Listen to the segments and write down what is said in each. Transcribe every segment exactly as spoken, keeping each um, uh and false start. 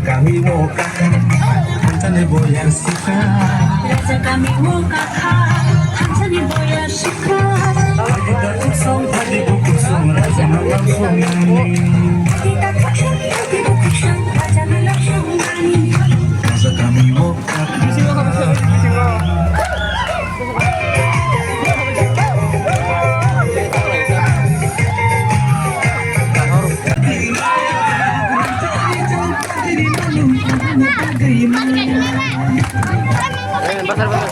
Kami mo kaka, hanchanni boyar sika. Raja kami mo kaka, hanchanni boyar sika. Kita kusong, tadi kusong, raja no kusong nani. Kita kusong, tadi kusong, raja no kusong nani. Raja kami mo kaka. Basar, basar.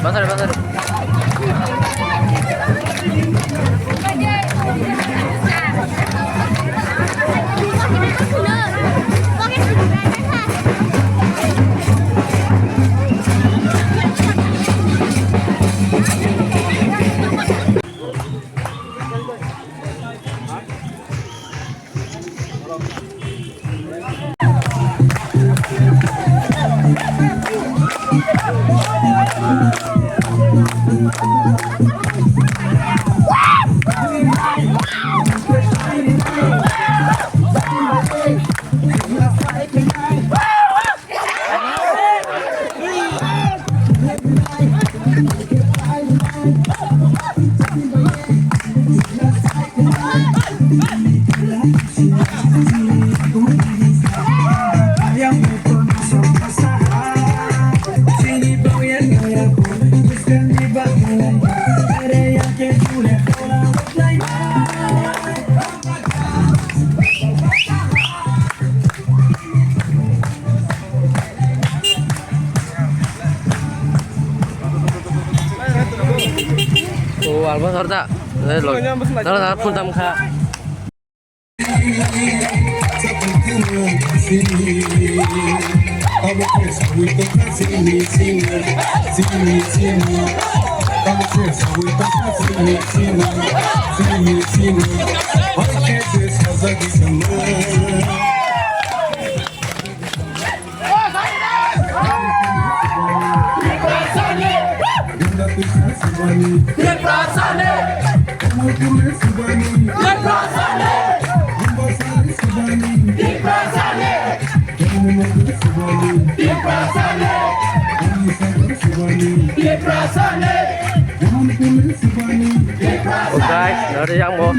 Basar, basar. O albo sarda. Dara dara phun tam kha. Oh, guys, nari yang mo.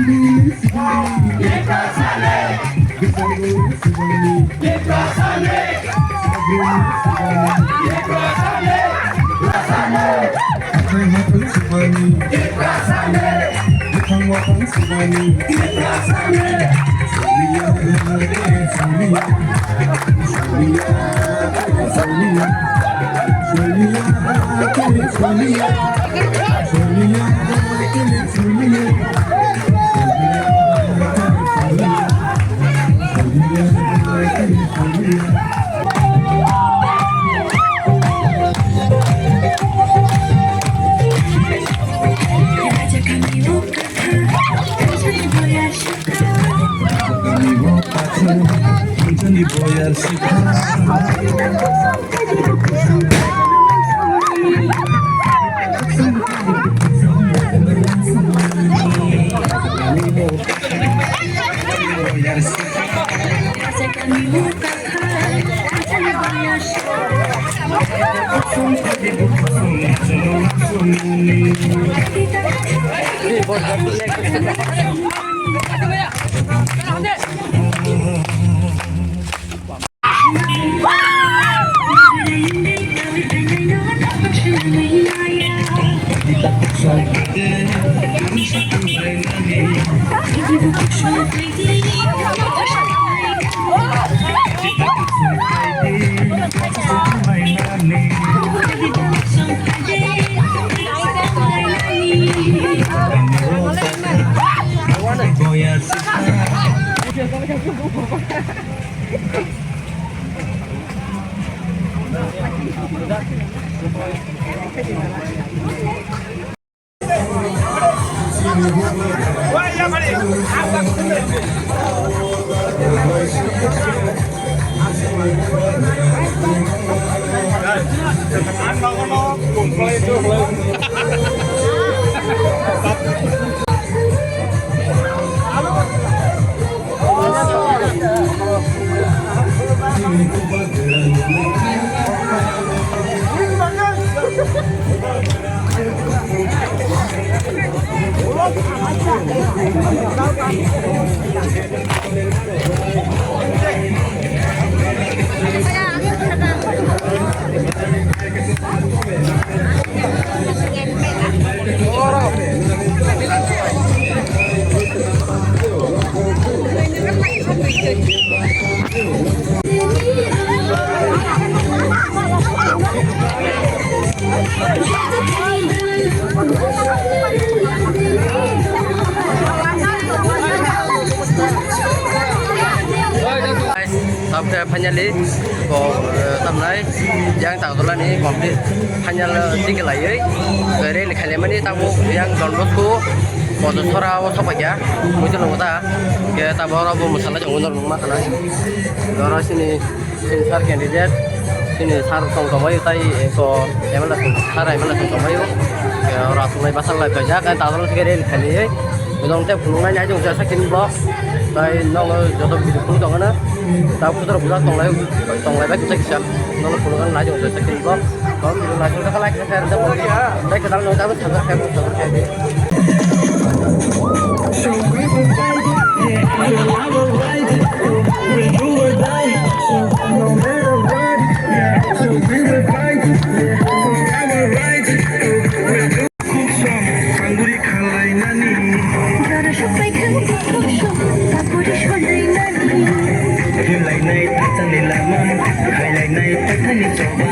Guys, tabuk khe finally ko, eh, tamnai yang Tagodolani complete final, eh, ticket laiwi, eh, rally khailaimani tabuk yang Don Bosco Pojosora o sokphaikha, muitu nungo ta, khe tabuk oro bo mwsalai tongo, norok nukma khanai. Oro sini, sini sir candidate, sini sir tong tongbaio tai, eh, ko M L A song, sir M L A song tongbaio. Khe oro aswk lai bwswk lai paijak, khe Tagodol theke rally khaiwi. Bodong tei phunuknai nai tong jasa kini vlog. Tai nono joto video phunuk tongkha na. Ta putra putra tonglai, tonglai bai kisa kisa. Nono phunuknai nai tong jasa kini vlog. Kau video nai tong jasa like, share, dan follow. Tai kedal nong tamu subscribe, subscribe. So we will fight it, yeah, I will, I will fight it, we'll do or die, so no matter what, yeah, so we will fight it, yeah, for our rights, so we'll do. Anguri khalainani. Jora sopai thang, sopai thang, papuri solainani. Himlainai paithani lama, khailainai paithani choba.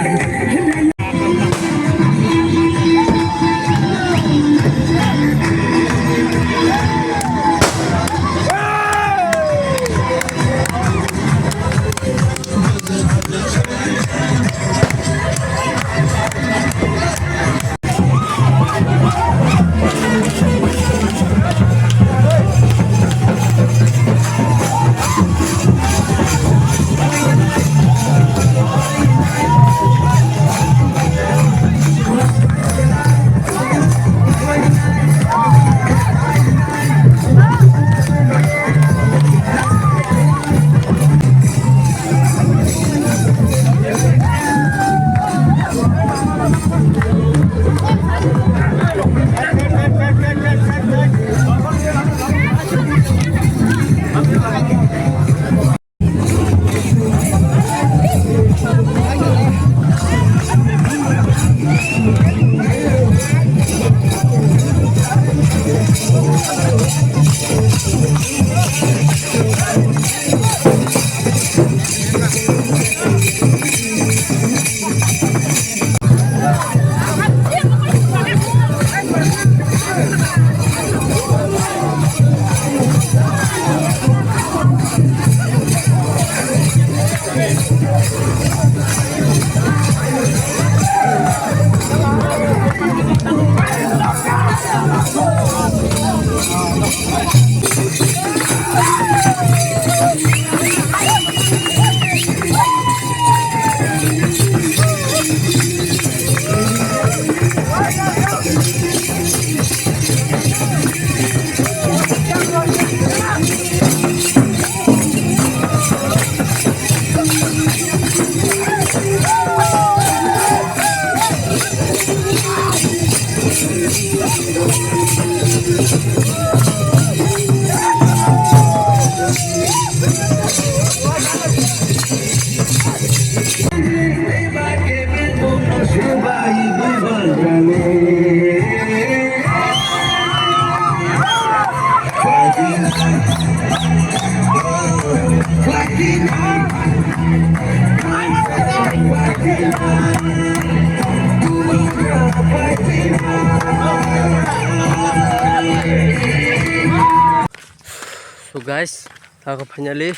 So guys, tako finally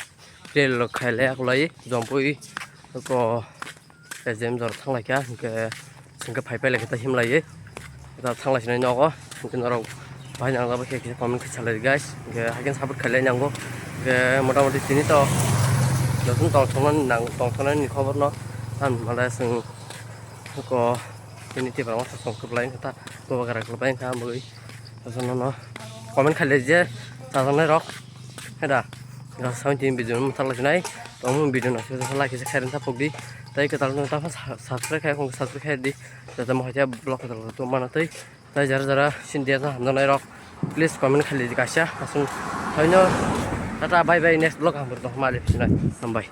rally rok khailai akulai Jompui ko S D M jora thanglaikha, hinkhe chwngkhe phai pailai khe ta himlaiwi ta thanglai sinai nogo, hinkhe norok bahai nangjak bai khe kisa comment khe salai guys, hinkhe haikhe support khailai nango, hinkhe motamoti tini to jotono tongthoknani nang tongthoknani khobor no, tamni hwnba le chwng ko tini Tipra Motha song kwplai wngkha ta, bobagra kwplai wngkha, ang bagwi jotono no comment khailai je chajaknai rok. Heda, gasa tini video no mwthak lai sinai. Tongmung video no se like se khairok ta pokdi. Tai kwtal no ta subscribe khai khong subscribe khai di. Jata mo haja vlog kwtal to mana tei. Nai jara jara sini dia hamjaknai rok, please comment khaidi kaisa. Aswk thaino, tata, bye bye, next vlog hambai tong ma le phinai. Hambai.